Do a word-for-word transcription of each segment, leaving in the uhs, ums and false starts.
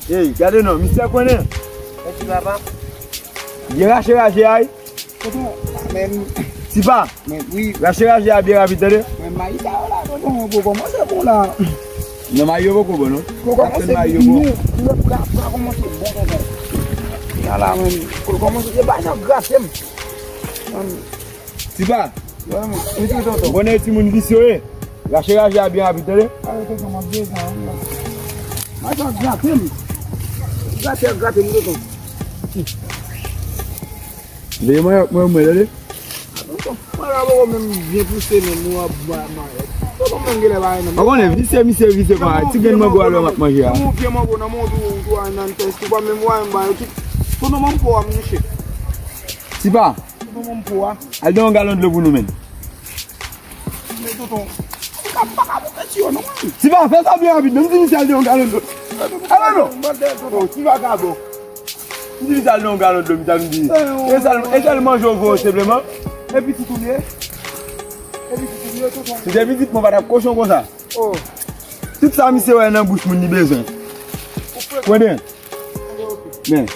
Ey, gade non, misye konnen. Mèsi papa. Byen rache raje a wi. Tonton, men Tipa, men wi. Rache raje a byen rapid tande. Men mayi sa yo la tonton, bon kòmanse bon la. Non, mayi yo poko bon non. Poko kòmanse mayi yo bon. Lòt gra gra kòmanse bon tonton. Ala men, poko kòmanse se pa jan grate m. Tipa. Wi tonton. Konnen timoun visye yo ye. Rache raje a byen rapid tande. Ala tonton m ap bezwen wi. Mayi sa grate m. Grate grate m tonton. Veye manyòk mwen mwen tande. Mwen la poko menm byen pouse menm ou ap bay manyòk. Tonton menm genlè bay nan. Ou konnen visye misye visye pa ti grenn mango a lè m ap manje a. Nan mon vye mango nan mon tou tou a nan tès tou pa menm wa menm bay ki. Tonton manm po a m niche. Tipa. Tonton manm po a. Al de yon galon dlo pou nou menm. Men tonton. Ou ka pa ka pou peti yo non. Tipa fè sa byen rapid non m di misye al de yon galon dlo. Ala non. Tipa ka bon. M di misye al nan yon galon dlo, misye ap di. E sèl, e sèl manje w voye w senpleman. E pitit ou li ye? E pitit ou li ye, tonton? Si te pitit mwen pa t ap kochon konsa. Oh. Tout sa misye wè nan bouch moun li bezwen. Konnen. Men,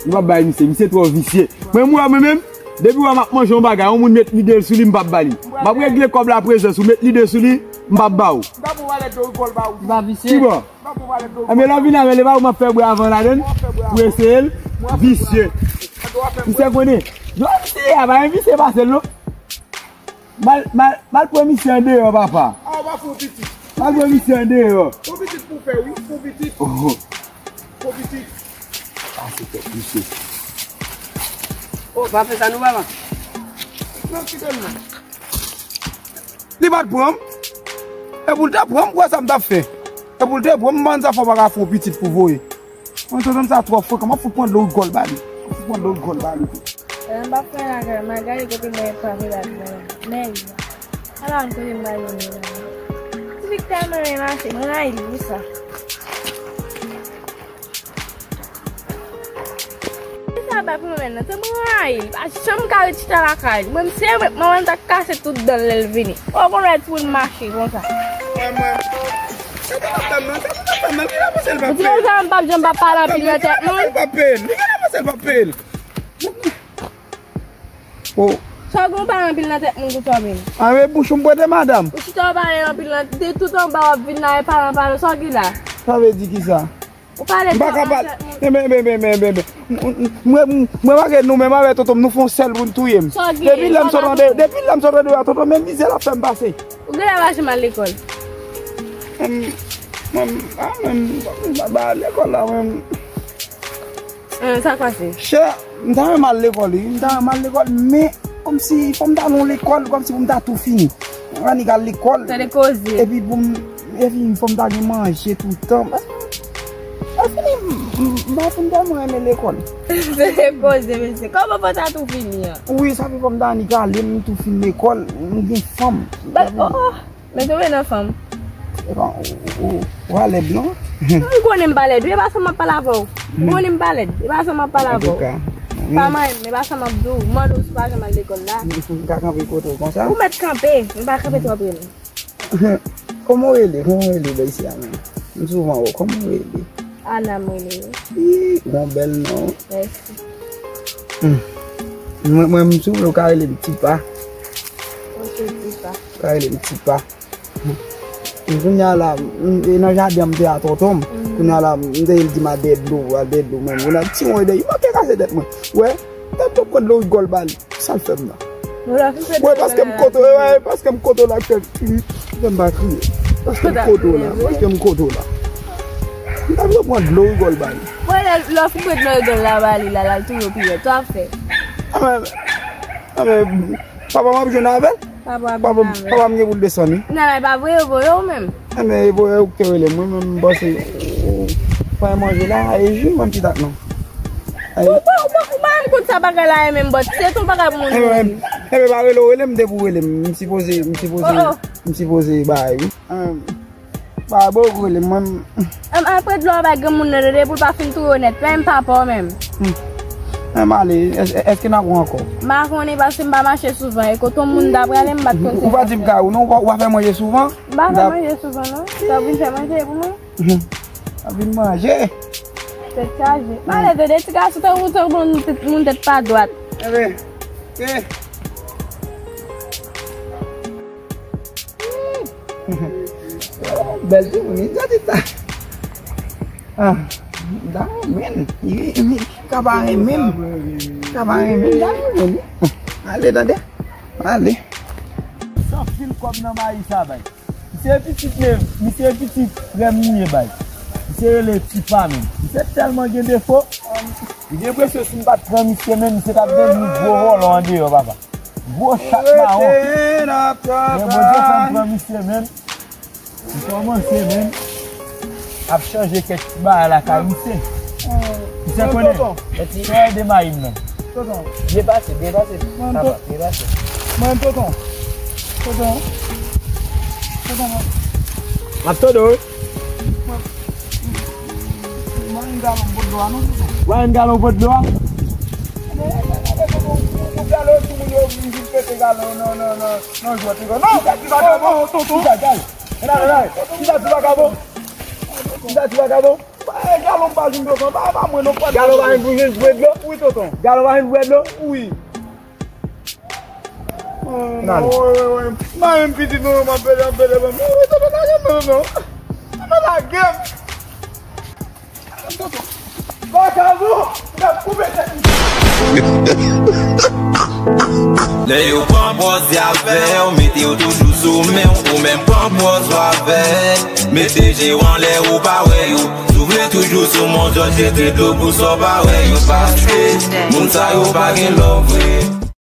nou p ap bay misye, misye twò visye. Mwen m wè mwen menm, depi w wè m ap manje yon bagay, yon moun met lide l sou li, m p ap ba li. M ap regle kòb la prezans, ou met lide sou li, m p ap ba w. M pa pou valè dlo rigòl ba ou. Li pa visye. Kibò? Anben lè w vin avè l, e pa ou m ap fè bwè avan ladann pou eseye l. Visye. Misye konnen. Yo misye a pa gen visye pase l non. M al, m al, m al pran misye andeyò papa. A w pa fè w pitit. M al pran misye andeyò. Fè w pitit pou w fè wi, fè w pitit. Fè w pitit. A se tèt misye. O pa fè sa non papa. Non kite m non. Li pa t pran m. E pou l te pran m, kwè sa m t ap fè. E pou l te pran m, m pa konn sa fè w pa ka fè yon pitit pou voye. Mwen tonton sa twò frekan, m ap fout pran dlo rigòl ba li. M ap fout pran dlo rigòl ba li tou. Lè m pa fè lakay, m al gade kote mwen pa vle al mwen. Mèg. Ala m kote m ba yo mwen. Ti fi k tèlman renmen mache, mwen rayi li pou sa. Kisa bay pou mwen menm nan? Se mwen rayi. Pa janm ka ret chita lakay. Mwen, se mwen, manman l ta kase tout dan l lè l vini. Ou konn wè timoun mache konsa. Mwen, mwen. Sa te pa fè m nan, sa te pa fè m nan. Ki la panse l pa peye? Ou di konsa, m p ap janm p ap pale anpil nan tèt moun. Li pa panse l pa peye l. Li pa panse l pa peye l. Oh. Sa w gen w pale anpil nan tèt moun konsa menm. Anbe bouch ou m prete madanm. Ou chita w pale anpil nan, de tout anba w ap vin la e pale anpil sa w gen la. Sa vle di kisa? Ou pale twòp anpil. Mwen, mwen, mwen, mwen, mwen, mwen, mwen pa gen nou menm avè tonton m, nou fè yon sèl pou n touye m. Depi lè m sot ande, depi lè m sot ande a tonton, menm mizè l ap fè m pase. Ou genlè pa janm al lekòl. Mwen, mwen, a, mwen, m pa al lekòl la, mwen. Sa k pase? Chè, m ta renmen al lekòl, wi. M ta renmen al lekòl, men kòmsi fò m ta nan yon lekòl, kòmsi pou m ta tou fini. Annik al lekòl. Tande koze. Epi pou m, epi fò m ta gen manje toutan. Paske, paske m, m pa fin tèlman renmen lekòl. Tande koze, mesye. Kòman fò ta tou fini an? Wi, sa vle fò m ta annik ale, m tou fin lekòl, m gen fanm. Bat, oh, oh. Men tonbe nan fanm. E pa, ou, ou, ou pa lèd non. M konnen m pa lèd wi, e pa sa m ap pale avè w. M konnen m pa lèd, e pa sa m ap pale avè w. Antouka, pa manyen m, e pa sa m ap di w. M mande w si w pa janm al lekòl la. M ka kanpe kote w konsa? Ou mèt kanpe, m pa kanpe twò pre non. Kòman w rele? Kòman w rele bò isi a menm? M souvan wè w. Kòman w rele? Ana m rele wi. Ih, ou gon bèl non. Mèsi. Hmm. Mwen, mwen, m si w vle, w ka rele m Tipa. Ok, Tipa. Ou ka rele m Tipa. Kounye a la, m, e nan jaden an m te a tonton m. Kounye a la, m te ye l di m al dèyè dlo, al dèyè dlo, mwen, mwen ap tiye yon dèyè, manke kase tèt mwen. Wè, tèt mwen pran dlo rigòl ba li. Sa l fè m nan? Wè, paske m kote, wè, paske m kote w la, fè m, fè m pa kriye. Paske m kote w la, paske m kote w la. M ta vle pran dlo rigòl ba li. Wè, lè, lè w fin pran dlo rigòl la ba li la, l al touye w pi rèd. Sa w ap fè? Anben, anben, papa m ap jwenn avè l? Papa, papa, papa m gen pou l desann wi. Nan, e pa voye, voye w menm. Enben, e voye ou ki te rele m, mwen menm m panse ou pa manje la, e jwi mwen pitak non. Ou pa, ou pa, ou pa menm konn sa bagay la ye menm, but se ton bagay pou moun rele. Enben, enben, pa rele w rele m, depi w rele m, m sipoze, m sipoze, m sipoze bay wi. Enben, pa bo ou rele m, mwen m. Enben, al pran dlo a bay granmoun nan tande pou l pa fin touye w nèt, menm papa w menm. Enben, ale, èske, èske n ap wè ankò? M pa konnen paske m pa mache souvan, e kote yon moun ta prale, m pa t konn. Ou pa di m ka ou non, ou pa, ou pa fè manje souvan? M pa fè manje souvan non. Sa w vin fè manje pou mwen? Sa vin manje. Tèt chaje. Pale de, de ti gason te woute moun, moun tèt pa dwat. Enben, ke bèl timoun, wi, sa ti sa. Ah, m ta renmen l. Li, li ka pa renmen m. Li ka pa renmen m, m ta renmen l. Ale, tande. Ale. San pil kòb nan mayi sa bay. Misye pitit, misye pitit frè m li ye bay. Misye rele Tifa menm. Misye tèlman gen defo. M gen enpresyon si m pa t pran misye menm, misye t ap vin gwo vòlò andeyò, papa. Gwo chat mawon. Men Bondye fè m pran misye menm. M kòmanse menm ap chanje kèk ti bagay lakay misye. Misye konnen. Fè de mayi m nan. Tonton. Byen pase, byen pase. Mwen, papa, tonton. Byen pase. Mwen, tonton. Tonton. Tonton, mwen. M ap tande w, wi. Mwen, mwen, yon galon pot dlo a, non, tonton. Mwen, yon galon pot dlo a? Mwen, mwen, mwen, mwen, mwen, mwen, galon, tout moun yo vin, vin pete galon, non, non, non, non, jwèt, non. Kisa ti vagabon? Tonton. Kisa, kisa? Kisa ti vagabon? Kisa ti vagabon? Ba, e galon pa jwenn tonton, ba, ba mwen non, pa. Galon pa jwenn pou jwenn bwè dlo? Wi, tonton. Galon pa jwenn bwè dlo? Wi. Nan. Wi, wi, wi. Nan, yon pitit nou, mwen pede, mwen pede, mwen pede. Wi, tonton, lage m, tonton. Tonton, lage m. Tonton. Vakabon, m ap koupe tèt li. Lè yo pran pòz y avè w, mete yo toujou sou men w, ou menm pran pòz w avè. Mete je w anlè, ou pa wè yo. Souvle toujou sou Mont Jòj, jete dlo pou sa w pa wè yo. Paske moun sa yo pa gen love vre.